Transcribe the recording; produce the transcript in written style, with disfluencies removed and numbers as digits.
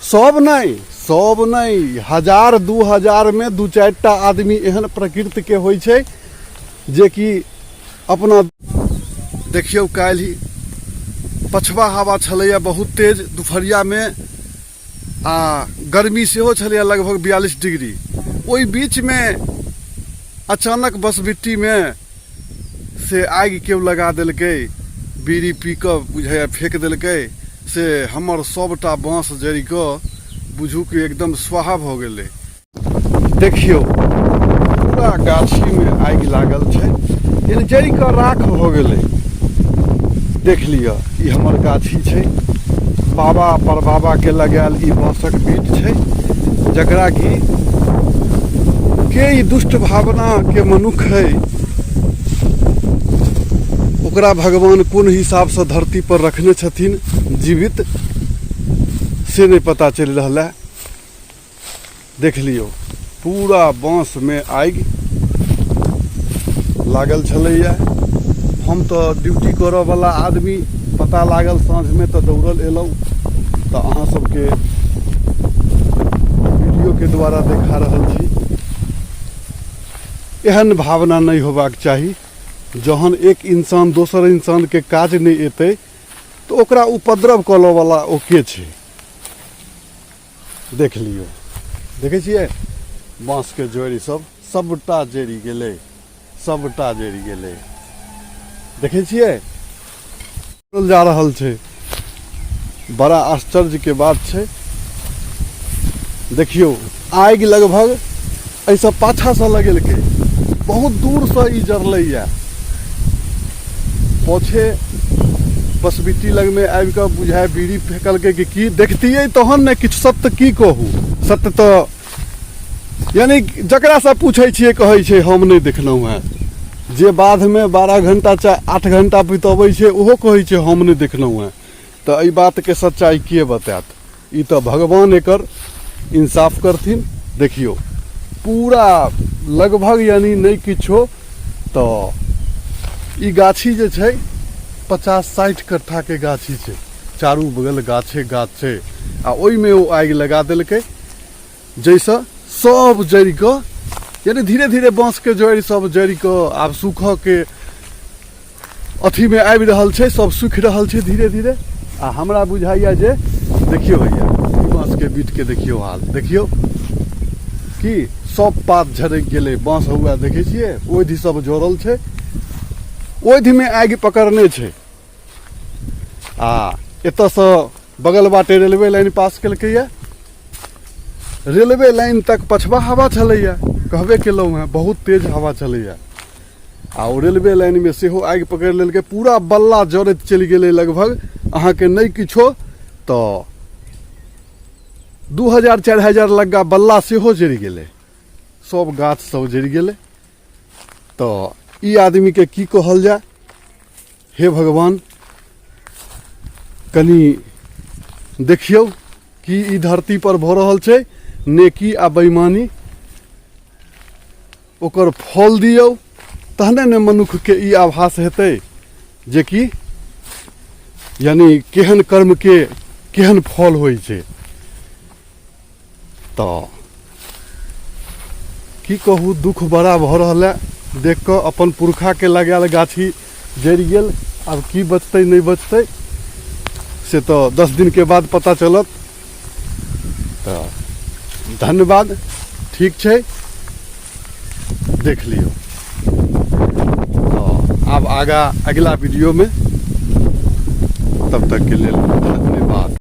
सब नहि, सब नहि, 1000 2000 मे 2-4 टा आदमी एहन प्रकृतिके होइ छै जेकि अपना। देखियौ काल्हि पछवा हवा छलैए बहुत तेज दुपहरियामे आ गर्मी सेहो छलैए लगभग 42 डिग्री। ओहि बीचमे अचानक बसबिट्टीमे से आगि केओ लगा देलकै, बीड़ी पी कऽ बुझाइए फेक देलकै, से हमर सबटा बाँस जरि कऽ बुझू कि एकदम स्वाहा भऽ गेलै। देखियौ पूरा गाछीमे आगि लागल छै, यानी जरि कऽ राख भऽ गेलै। देख लिअ, ई हमर गाछी छै, बाबा परबाबाके लगायल ई बाँसक बीट छै, जकरा कि के ई दुष्ट भावनाके मनुख है, ओकरा भगवान कोन हिसाबसँ धरती पर रखने छथिन जीवित, से नहि पता चलि रहल है। देख लियौ पूरा बाँसमे आगि लागल छलैए। हम तऽ ड्यूटी करऽवला आदमी, पता लागल साँझमे तऽ दौड़ल एलहुँ, तऽ अहाँ सबके वीडियोके द्वारा देखा रहल छी। एहन भावना नहि होबाक चाही। जहन एक इंसान दोसर इंसानके काज नहि एतै तऽ ओकरा उपद्रव करऽवला ओ के छै? देख लियौ, देखै छियै बाँसके जड़ि सब सबटा जरि गेलै, सबटा जरि गेलै। देखै छियै जा रहल छै, बड़ा आश्चर्यके बात छै। देखियौ आगि लगभग एहिसँ पाछासँ लगेलकै, बहुत दूरसँ ई जरलैए। पोछे बसबिट्टी लगमे आबि कऽ बुझाय बीड़ी फेकलकै कि की, देखतियै तहन ने किछु सत्य की कहू। सत्य तऽ यानी जकरासँ पूछै छियै कहै छै हम नहि देखलहुँ हेँ। जे बाधमे 12 घंटा चाहे 8 घंटा बितबै छै ओहो कहै छै हम नहि देखलहुँ हेँ। तऽ एहि बातके सच्चाइ के बतायत? ई तऽ भगवान एकर इंसाफ करथिन। देखियौ पूरा लगभग यानी नहि किछो तऽ ई गाछी जे छै 50-60 कट्ठाके गाछी छै, चारू बगल गाछे गाछ छै, आ ओहिमे ओ आगि लगा देलकै, जाहिसँ सब जरि कऽ यानी धीरे धीरे बाँसके जड़ि सब जरि कऽ आब सूखऽके अथीमे आबि रहल छै, सब सूखि रहल छै धीरे धीरे। आ हमरा बुझाइए जे देखियौ भैया ई बाँसके बीटके देखियौ हाल, देखियौ कि सब पात झरकि गेलै, बाँस हुआ देखै छियै ओहि सब जड़ल छै, ओहिमे आगि पकड़ने छै। आ एतऽसँ बगल बाटे रेलवे लाइन पास केलकैए, रेलवे लाइन तक पछबा हवा छलैए, कहबे केलहुँ हेँ बहुत तेज हवा छलैए। आ ओ रेलवे लाइनमे सेहो आगि पकड़ि लेलकै, पूरा बल्ला जरैत चलि गेलै। लगभग अहाँके नहि किछो तऽ 2000 4000 लग्गा बल्ला सेहो जरि गेलै, सब गाछ सब जरि गेलै। तऽ ई आदमीके की कहल जाय? हे भगवान, कनि देखियौ की ई धरती पर भऽ रहल छै नेकी आ बेईमानी, ओकर फल दियौ तहने ने मनुक्खके ई आभास हेतै जेकि यानी केहन कर्मके केहन फल होइ छै। तऽ की कहू, दुख बड़ा भऽ रहल है देख कऽ। अपन पुरखाके लगायल गाछी जरि गेल, आब की बचतै नहि बचतै से तऽ 10 दिनके बाद पता चलत। तऽ धन्यवाद, ठीक छै, देख लियौ। तऽ आब आगाँ अगिला वीडियोमे, तब तकके लेल धन्यवाद।